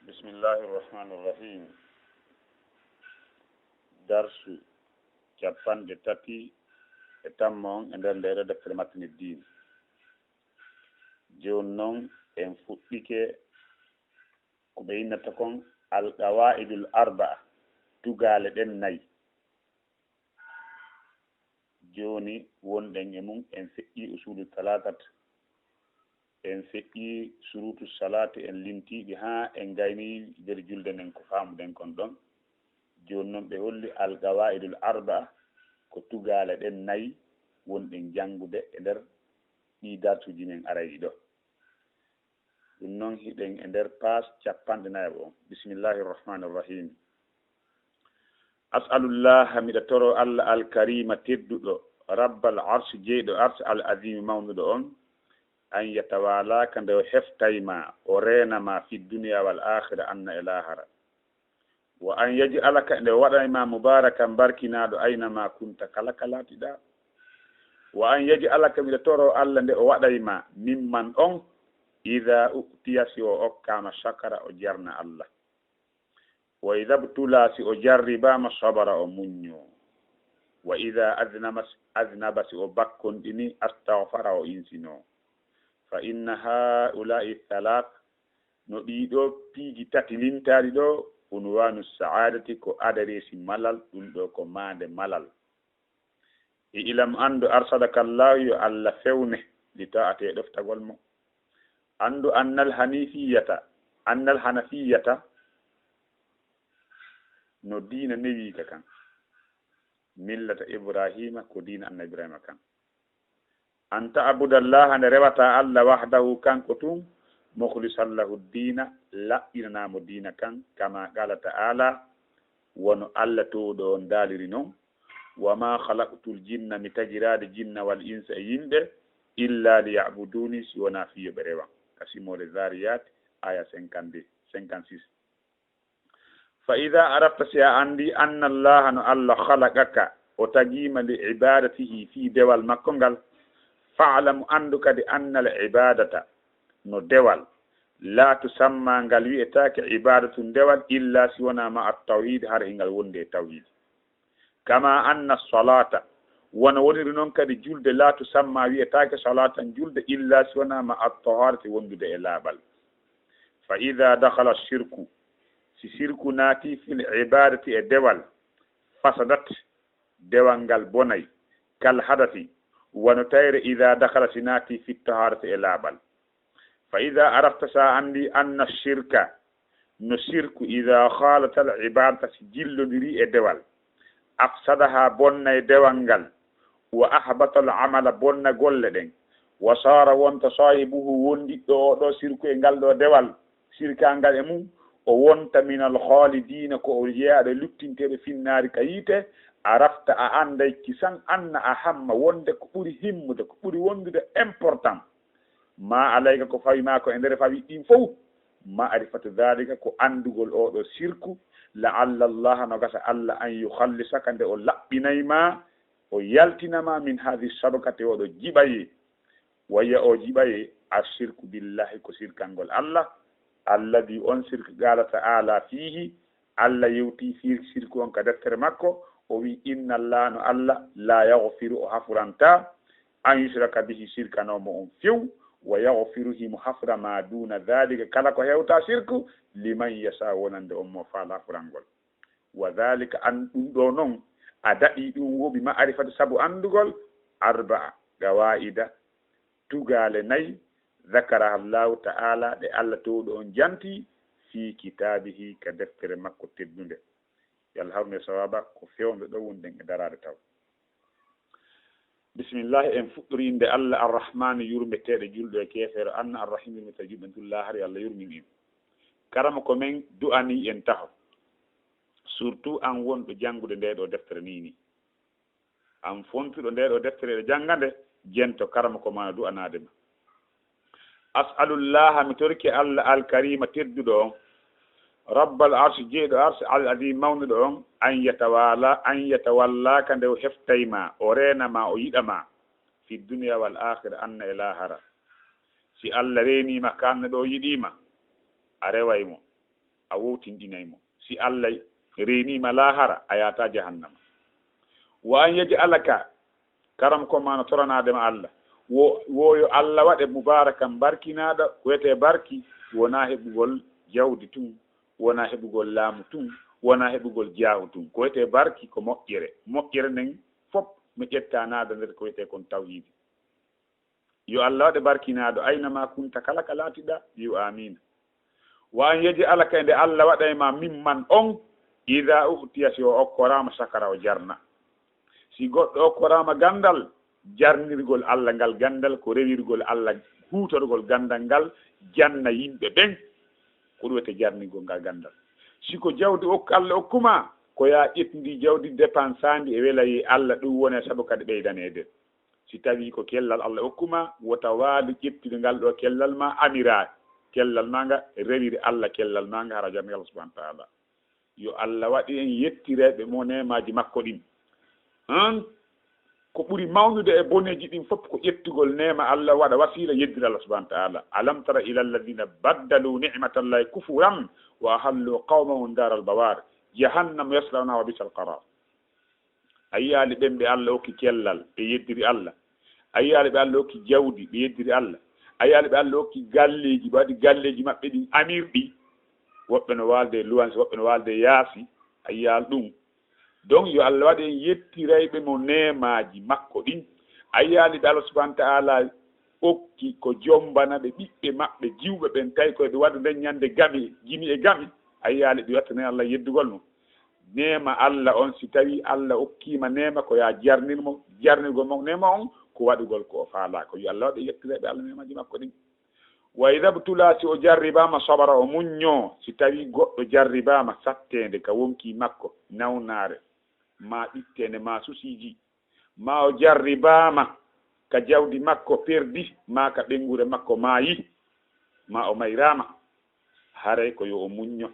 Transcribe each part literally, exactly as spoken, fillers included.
Bismillahi irrahmani irrahim. Darsu capanɗe tati e tammo on e nder nde ɗo deftere Matni Diin. Jooni non en fuɗɗike ko ɓe innata kon Al-Qawaa'idul Arba'a, tugaale ɗen nayi. Jooni wonɗen e mum, en feƴƴii usuulu talaatat, en feƴƴii suruutu salaati, en lintii ɗi haa en gaynii nder julde nden ko faamuɗen kon ɗon. Jooni non ɓe holli Al-Qawaa'idul Arba'a ko tugaale ɗen nayi wonɗen janngude e nder ɗii darsuuji men arayɗi ɗo. Ɗum non hiɗen e nder paas capanɗe nayaɓo on. Bismillahi irrahmani irrahim. As'alullaha, miɗa toro Allah, Alkarima, tedduɗo, Rabbal Arshi, jeyɗo Arshi, Al Azimi, mawnuɗo on, an yatawalaka, nde o heftay ma, o reena ma, fi duniya wal akhira, anna e lahara. Wa an yaj'alaka, nde o waɗay ma, mubarakan, barkinaaɗo, ayna ma kunta, kala ka laatiɗa. Wa an yaj'alaka, miɗa toro Allah, nde o waɗay ma, mimman on, ida utiya, si o okkaama, shakara, o jarna Allah. Wa ida btula, si o jarribaama, sabara, o muñño. Wa ida adnama, adnaba, si o bakkonɗini, astaghfara, o insino. Fa inna haula'i thalath, no ɗii ɗoo piiji tati lintaaɗi ɗoo, unwanu saadati, ko adareesi malal, ɗum ɗoo ko maande malal. E ilam, anndu, arsadaka Allahu, yo Allah fewne, li taa'ati, e ɗoftagol mo. Anndu, annal hanifiyata, annal hanafiyata, no diina newiika kan. Millata Ibrahima, ko diina Annabi Ibrahima kan. An ta'budallaha, nde rewata Allah, wahdahu, kanko tun, mukhlisan lahu ddiina, laɓɓinanaa mo diina kan, kama qala ta'ala, wano Allah toowɗo on daaliri non, wa ma khalaqtul jinna, mi tagiraade jinna, wal insa, e yimɓe, illa liya'buduni, si wonaa fii yo ɓe rewan. Ka simoore Zariyat, aya cinquante-deux, cinquante-six. Fa ida arafta, si a anndi, anna Allaha, no Allah, khalaqaka, o tagii ma, li ibadatihi, fii dewal makko ngal, fa'lam, anndu kadi, anna al ibadata, no dewal, la tusamma, ngal wi'etaake ibadatun, dewal, illa, si wonaa, ma at tawhid, hara hingal wondi e tawhid. Kama anna salata, wano woniri non kadi julde, la tusamma, wi'etaake salatan, julde, illa, si wonaa, ma at taharati, wondude e laaɓal. Fa ida dakhala shirku, si sirku naati, fil ibadati, e dewal, fasadat, dewal ngal bonay, kal hadasi, wano tayre, ida dakhala, si naati, fit taharati, e laaɓal. Fa ida arafta, sa anndi, anna shirka, no sirku, ida khalata al ibadata, si jillondiri e dewal, afsadaha, bonnay dewal ngal, wa ahbata al amala, bonna golle ɗen, wa sara, wonta, sahibuhu, wondiɗɗo o ɗo sirku e ngal ɗo dewal, sirka ngal e mum, o wonta min al khalidina, ko o jeyaaɗo e luttinteeɓe, finnaari, ka yiite. Arafta, a annday, kisan, anna, a hamma, wonde ko ɓuri himmude, ko ɓuri wondude important, ma alayka, ko fawi ma ko e nder fawi ɗin fow, ma'rifatu dhalika, ko anndugol oo ɗoo sirku, la'alla Allaha, no gasa Allah, an yukhallisaka, nde o laɓɓinay ma, o yaltina ma, min hadhihi shabakati, oo ɗoo jiɓaye. Wa hiya, oo jiɓaye, ashirku billahi, ko sirkangol Allah, alladhi, on sirku, qala ta'ala fihi, Allah yewti fii sirku on ka deftere makko, o wi, inna Allah, no Allah, la yaghfiru, o hafurantaa, an yushraka bihi, sirkanoo mo on few, wa yaghfiru, himo hafura, ma duna dhalika, kala ko hewtaa sirku, liman yasha, wonande on mo faala hafurangol. Wa dhalika, an ɗum ɗoo non, a daɗii ɗum wo bi ma'rifati, sabu anndugol, arba'a qawaa'ida, tugaale nayi, dhakaraha Allahu ta'ala, ɗe Allah toowɗo on jantii, fii kitaabihi, ka deftere makko teddunde. Yo Allah haɓru nde sawaaba, ko fewnde ɗo wonɗen e daraade taw. Bismillahi, en fuɗɗori innde Allah, Arrahmaani, yurmeteeɗo juulɗo e keefeero, Anna, Arrahiim, yurmeteeɗo juulɓe en tun laahara, yo Allah yurmin en. Karama ko men du'anii en taho, surtout an wonɗo janngude ndee ɗoo deftere nii nii. An fontuɗo ndee ɗoo deftere, eɗa jannga nde, jento karamoko maa no du'anaade ma. As'alullaha, mi torike Allah, Alkariima, tedduɗo on, Rabbal Arshi, jeyɗo Arshi, Al Aziimi, mawnuɗo on, an yatawala, an yatawallaaka, nde o heftay ma, o reena ma, o yiɗa ma, fi dunya wal aakhira, anna e laahara. Si Allah reenii ma, ka anna ɗoo o yiɗii ma, a reway mo. a wowtinɗinay mo. Si Allah reenii ma laahara, a yaata jahannama. Wa an yaj'alaka, karam ko ma no toranaade ma Allah. Wo, wo yo Allah waɗe mubarakan, barkinaaɗo, ko wiyetee barki, wonaa heɓugol jawdi tun, wonaa heɓugol laamu tun, wonaa heɓugol jaahu tun. Ko wiyetee barki ko moƴƴere. Moƴƴere nden fof no ƴettaa naada nder ko wiyetee kon tawhiidi. Yo Allah waɗe barkinaaɗo, ayna ma kunta, kala ka laatiɗaa, yo amiina. Wa an yaj'alaka, e nde Allah waɗay ma mimman on, idaa u'tiya, si o okkoraama, shakara, o jarna. Si goɗɗo okkoraama ganndal, jarnirgol Allah ngal ganndal ko rewirgol Allah, huutorgol ganndal ngal, janna yimɓe ɓen, ko ɗum wiyetee jarnirgol ngal ganndal. Si ko jawdi okk-, Allah okkuma, ko yaa ƴettu ndi jawdi, depansaa ndi e welayee Allah, ɗum wone sabu kadi ɓeydaneede. Si tawii ko kellal Allah okkuma, wota waalu ƴettude ngal ɗoo kellal ma, amiraa kellal ma nga, rewir Allah kellal ma nga, hara jarni Allah subhanahu wa ta'ala. Yo Allah waɗu en yettirayɓe mo neemaaji makko ɗin. Han, ko ɓuri mawnude e boneeji ɗin fof ko ƴettugol neema Allah, waɗa wasiila yeddira Allah subhanahu wa ta'ala. Alam tara ila alladhina baddalu ni'matallahi kufran wa ahallu qawmahum daral bawar. Jahannama yaslawnaha wa bi'sal qarar. A yiyaali ɓen ɓe Allah okki kellal, ɓe yeddiri Allah? A yiyaali ɓe Allah okki jawdi, ɓe yeddiri Allah? A yiyaali ɓe Allah okki galleeji, ɓe waɗi galleeji maɓɓe ɗin amirɗi? Woɓɓe no waalde e luwanse, woɓɓe no waalde e yaasi. A yiyaali ɗum? Donc, yo Allah waɗu en yettirayɓe mo neemaaji makko ɗin. A yiyaali ɓe Allah subhanahu wa ta'ala okki ko jombana ɓe ɓiɓɓe maɓɓe jiwɓe ɓen, tawi ko ɓe waɗu nden ñande gami, gimi e gami? A yiyaali ɓe wattani Allah yeddugol no? Neema Allah on, si tawii Allah okkiima neema, ko yaa jarnir mo, jarnirgol mo neema on ko waɗugol ko o faalaa ko. Yo Allah waɗu en yettirayɓe Allah neemaaji makko ɗin. Wa idha btula, si o jarribaama, sabara, o muññoo. Si tawii goɗɗo jarribaama satteende ka wonkii makko, nawnaare, maa ɓitteende, maa susiiji, maa o jarribaama ka jawdi makko perdi, maa ka ɓeynguure makko maayi, maa o mayraama, haray ko yo o muñño.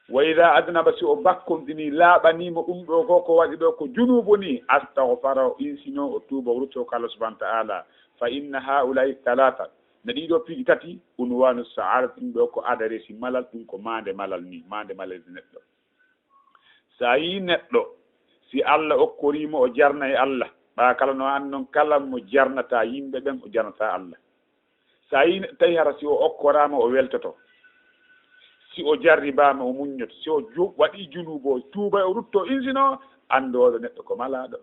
Wa idha adnaba, si o bakkontinii, laaɓanii mo ɗum ɗoo ko, ko waɗi ɗoo ko junuubu nii, astaghfara, o insinoo, o tuuba, o ruttoo ka Allah subhanahu wa ta'ala. Fa inna haa'ulaa'i thalatha, no ɗii ɗoo piiji tati, unwaanu sa'aadat, ɗum ɗoo ko adaresi malal, ɗum ko maande malal nii, maande malal neɗɗo. So a yii neɗɗo, si Allah okkorii mo, o jarnay Allah, ɓaa kala no an non, kala mo jarnataa yimɓe ɓen, o jarnataa Allah. So a yii neɗɗo tawi hara si o okkoraama, o weltoto. Si o jarribaama, o muññoto. Si o ju-, waɗii junuubu, o tuuba, o rutto, o insinoo, anndooɗo neɗɗo ko malaaɗo.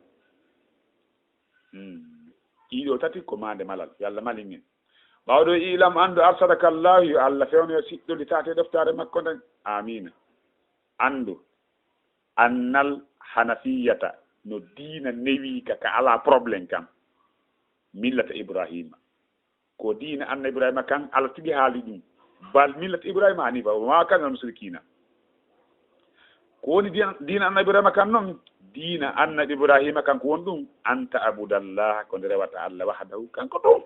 Hmm. Ɗii ɗoo tati ko maande malal. Yo Allah malin en. Ɓaawo ɗoo, ilam, anndu, arsadaka Allahu, yo Allah fewnoyo siɗɗo, li taate ɗoftaare makko nden. Amiina. Anndu, annal hanafiyata, no diina newiika ka alaa problème kan. Millata Ibrahima. Ko diina annabi Ibrahima kan, Allah tigi haali ɗum. Bal millata Ibrahima hanifa, wa ma kana minal mushrikina. Ko woni diina, diina annabi Ibrahima kan non? Diina annabi Ibrahima kan ko woni ɗum? An ta'budallaha, ko nde rewata Allah wahdahu, kanko ɗum.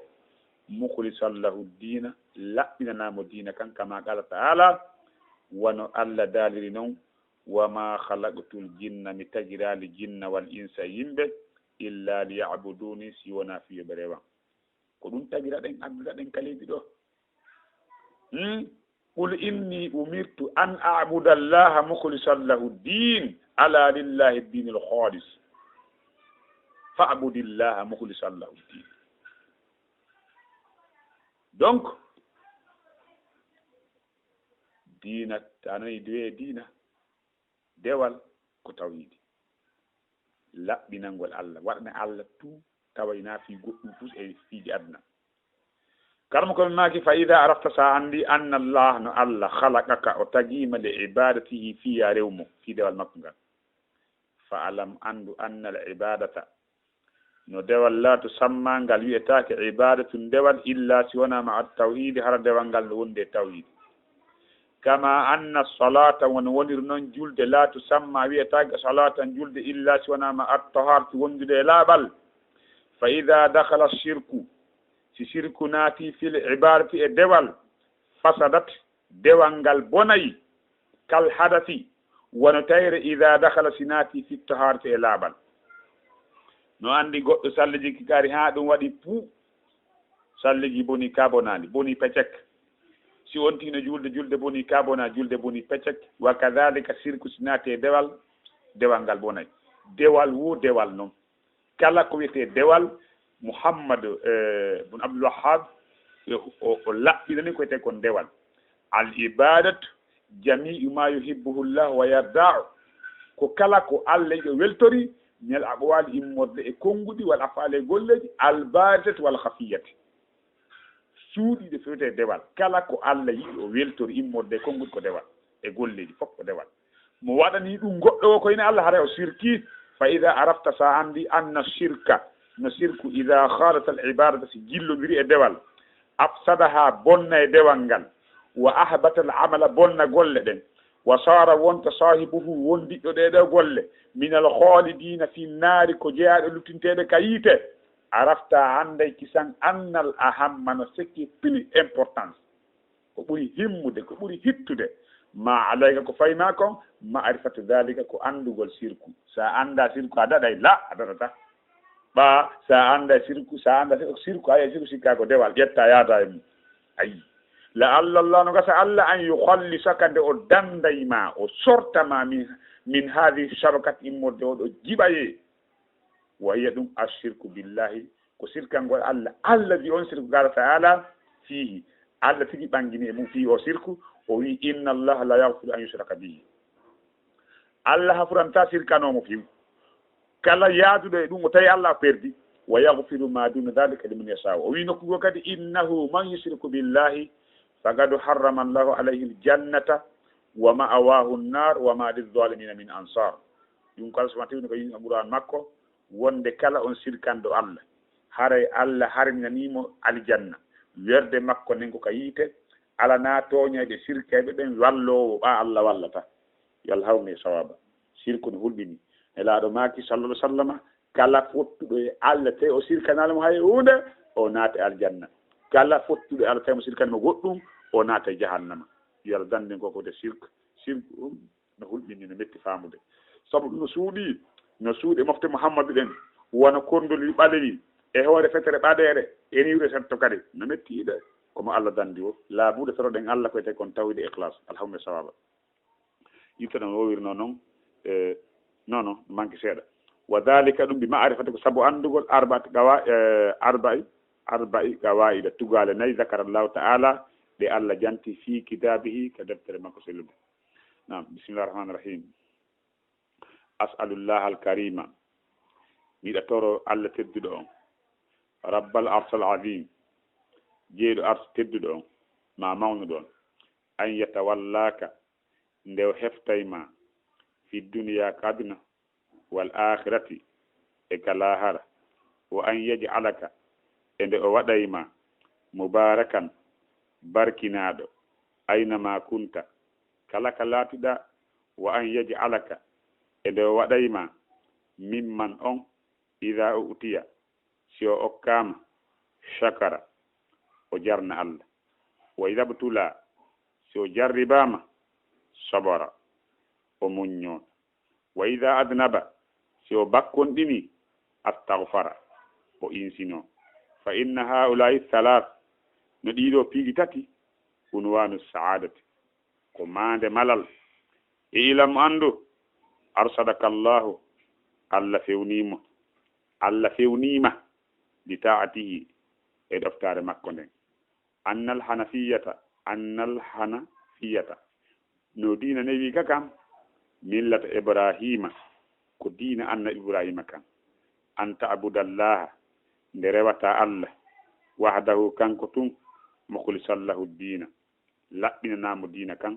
Mukhlisan lahu diina, laɓɓinanaa mo diina kan, kama qala ta'ala, wano Allah daaliri non, wa ma khalaqtul jinna, mi tagiraali jinna wal insa, yimɓe, illa liya'buduni, si wonaa fii yo ɓe rewan. Ko ɗum tagiraɗen, addudaɗen ka leydi ɗoo. Hmm? Qul inni umirtu an a'buda Allaha mukhlisan lahu ddin, ala lillahi ddinul khalis. Fa'budillaha mukhlisan lahu ddin. Donc, diina, ta nani duwe diina. Dewal ko tawhiidi, laɓɓinangol Allah, waɗana Allah tu, tawa hinaa fii goɗɗum tus e fiiji aduna. Karamoko men maaki, fa idaa arafta, so a anndi, anna Allah, no Allah, khalaqaka, o tagii ma, li ibaadatihi, fii yaa rew mo, fii dewal makko ngal. Fa alam, anndu, anna al ibaadata, no dewal laa tusammaa, ngal wi'etaake ibaadatun dewal, illaa si wonaa ma'a tawhiidi, hara dewal ngal no wondi e tawhiidi. Kama anna salaata, wano woniri non julde, laa tusammaa, wi'etaake salaatan julde, illaa si wonaa ma'a tahaarati, wondude e laaɓal. Fa idaa dakhala shirku, si shirku naati fil ibaadati e dewal, fasadat, dewal ngal bonay, kal hadasi, wano tayre, idaa dakhala, si naati, fit tahaarati, e laaɓal. No anndi goɗɗo salliji ki kari haa ɗum waɗi puu, salliji boni ka bonaali, boni pecek. Si on tino julde, julde boni ka bona, julde boni pecek. Wa kadhalika sirku si naati e dewal, dewal ngal bonay. Dewal wo dewal non. Kala ko wiyetee dewal, Muhammad, eh, bun Abdul Wahhab, o, o, o laɓɓinani ko wiyetee kon dewal. Al ibadat jami'u ma yuhibbuhu Allah wa yarda'u. Ko kala ko Allah yiɗi o weltori, minal aqwali immorde e konnguɗi, wal af'ali e golleeji, al barizati wal khafiyati. Suuɗiiɗe fewte e dewal. Kala ko Allah yiɗi o weltori immorde e konnguɗi ko dewal. E golleeji fof ko dewal. Mo waɗani ɗum goɗɗo o ko ina Allah haray o sirki. Fa ida arafta sa anndi anna shirka, no sirku ida khalata al ibadata si jillondiri e dewal. Afsadaha bonna e dewal ngal. Wa ahbata al amala bonna golle ɗen. Wa sara wonta sahibuhu wondiɗɗo ɗeɗo golle. Min al khalidina fi nnaari ko jeyaaɗo luttinteeɓe ka yiite. Arafta a annday kisan annal ahamma no sekki pili importance. Ko ɓuri himmude, ko ɓuri hittude. Ma alayka ko fay ma kon, ma'rifatu dhalika ko anndugol sirku. Sa annda sirku a daɗay la, a daɗata. Ɓa sa annda sirku, sa annda sirku, sirku, ayi sirku sikka ko dewal, ƴetta yaada e mum. Ayi. La Allah Allah no gasa Allah an yukhallisaka nde o danday ma, o sorta ma min, min hadhihi shabakat immorde o ɗo jiɓaye. Wa hiya ɗum ashirku billahi, ko sirkangol Allah, Allah wi on sirku qala ta'ala fihi, Allah tigi ɓangini e mum fihi o sirku, o wi inna Allah la yaghfiru an yushraka bihi. Allah hafuranta sirkanomo fiw. Kala yaaduɗo e ɗum o tawi Allah perdi. Wa yaghfiru ma duna dhalika liman yasha. O wi nokku goo kadi innahu man yushriku billahi faqad harrama Allahu alayhi aljannata wa ma'awahu annar wa ma lizzalimina min ansar. Ɗum kala so ma tewni ko yimɓe Qur'an makko, wonde kala on sirkanɗo Allah, haray Allah harminaniimo aljanna, werde makko nden ko ka yiite, alanaa tooñayɓe sirkayɓe ɓen walloowo ɓa Allah wallata. Yo Allah hawnu e sawaaba. Sirku no hulɓini. Nelaaɗo maaki, sallallahu alaihi wasallama, kala fottuɗo e Allah, tawi o sirkanaali mo hay huunde, o naata aljanna. Kala fottuɗo e Allah, tawi mo sirkani mo goɗɗum, o naata jahannama. Yo Allah dandu en ko foti sirk. Sirku ɗum no hulɓini, no metti faamude. Sabu ɗum no suuɗi, no suuɗi e mofte Muhammadu ɗen, wano kondoli ɓaleyi, e hoore fetere ɓaleere, e niwre setto kadi. No metti yiɗe. Ko mo Allah dandi o. Laabuɗe toroɗen Allah ko wiyetee kon tawhid e ikhlas. Alhamdulillah, sawaaba. Yimɓe no wowirno non, e, non, non, manque seeɗa. Wa dhalika, ɗum bi ma'rifati, ko sabu anndugol arbaati qawa-, e, arba'i, arba'i qawaida, tugaale nayi, zakara Allahu ta'ala, ɗe Allah janti fi kitabihi, ka deftere makko sellude. Naam, bismillahir rahmanir rahim. As'alullaha al-karima, miɗa toro Allah tedduɗo on, rabbal arshal azim, jeyɗo arsh tedduɗo on, ma mawnuɗo on, an yatawallaka, nde o heftay ma, fi dunya, ka aduna, wal akhirati, e ka lahara, wa an yaj'alaka, e nde o waɗay ma, mubarakan, barkinaaɗo, ayna ma kunta, kala ka laatiɗa, wa an yaj'alaka, e nde o waɗay ma, mimman on, ida u'tiya, si o okkaama, shakara, o jarna Allah, wa ida btula, si o jarribaama, sabara, o muñño, wa ida adnaba, si o bakkonɗini, astaghfara, o insino. Fa inna haula'i thalath, no ɗiɗo piiji tati, unwanu sa'adati, ko maande malal. I'lam, anndu, arshadaka Allahu, Allah fewnimo, Allah fewnima, li ta'atihi, e ɗoftaare makko nden. Annal hanafiyata, annal hanafiyata, no diina newi ka kam, millata Ibrahima, ko diina annabi Ibrahima kan. An ta'budallaha, nde rewata Allah, wahdahu, kanko tun, mukhlisan lahu diina, laɓɓinanamo diina kan,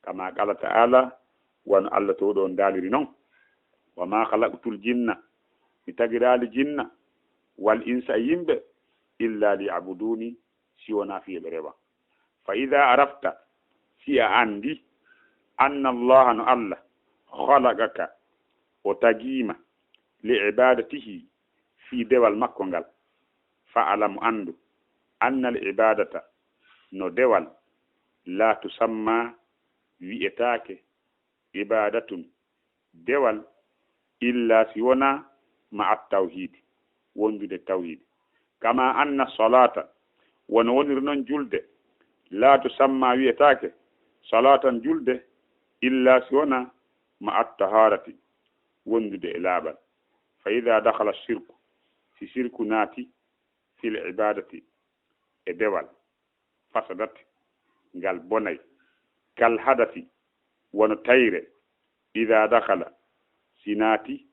kama qala ta'ala, wano Allah towɗo on daaliri non, wa ma khalaqtul jinna, mi tagiraali jinna, wal insa, e yimɓe, illa li abuduni, si wonaa fii yo ɓe rewa. Fa ida arafta, si a anndi, anna Allaha, no Allah, khalaqaka, o tagiima, li ibadatihi, fii dewal makko ngal, fa alam, anndu, anna al ibadata, no dewal, la tusamma, wi'etaake, ibadatun, dewal, illa si wonaa ma at tawhid, wondude tawhid. Kama anna salata, wano woniri non julde, La tusamma, wiyetaake salatan, julde, illa, si wona, ma at taharati, wondude e laaɓal. Fa ida dakhala shirku, si shirku naati, fil ibadati, e dewal, fasadat, ngal bonay, kal hadasi, wano tayre, ida dakhala, si naati,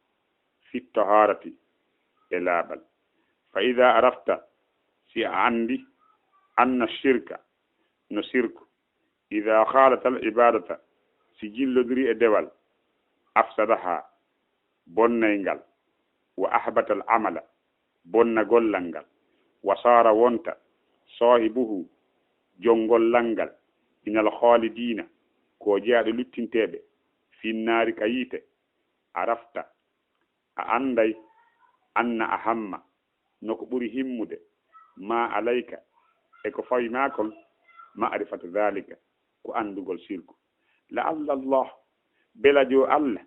fit taharati, e laaɓal. Fa ida arafta, si a anndi, anna shirka, no shirku, ida khalata al ibadata, si jillodiri e dewal, afsadaha, bonnay ngal, wa ahbata al amala, bonna gollal ngal, wa sara, wonta, sahibuhu, jom gollal ngal, min al khalidina, ko jeyaaɗo luttinteeɓe, finnaari, ka yiite. Arafta, a annday, anna ahamma, no ko ɓuri himmude, ma alayka, e ko fawi ma kon, ma'rifatu dhalika, ko anndugol shirku. La'alla Allah, belajo Allah,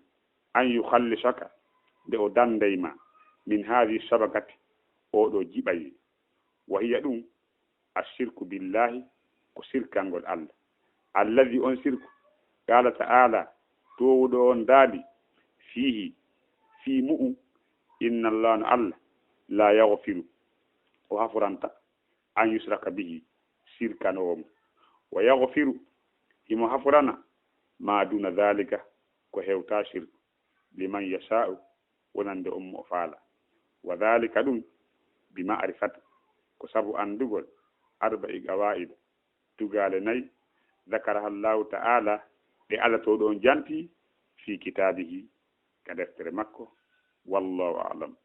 an yukhallisaka, nde o danday ma, min hadhihi shabakati, oɗo jiɓaye. Wa hiya, ɗum, ashirku billahi, ko sirkangol Allah. Alladhi, on sirku, qala ta'ala, towuɗo on daali, fihi, fii mu'u, inna Allah, no Allah, la yaghfiru, o hafuranta, an yushraka bihi, sirkanoowo mo. Wa yaghfiru, himo hafurana, ma duna dhalika, ko hewta shirku, liman yasha'u, wonande on mo o faala. Wa dhalika, ɗum, bi ma'rifati, ko sabu anndugol, arba'i qawaida, tugaale nay, dhakaraha Allahu ta'ala, ɗe Allah towɗo on janti, fi kitabihi, ka deftere makko. Wallahu a'lam.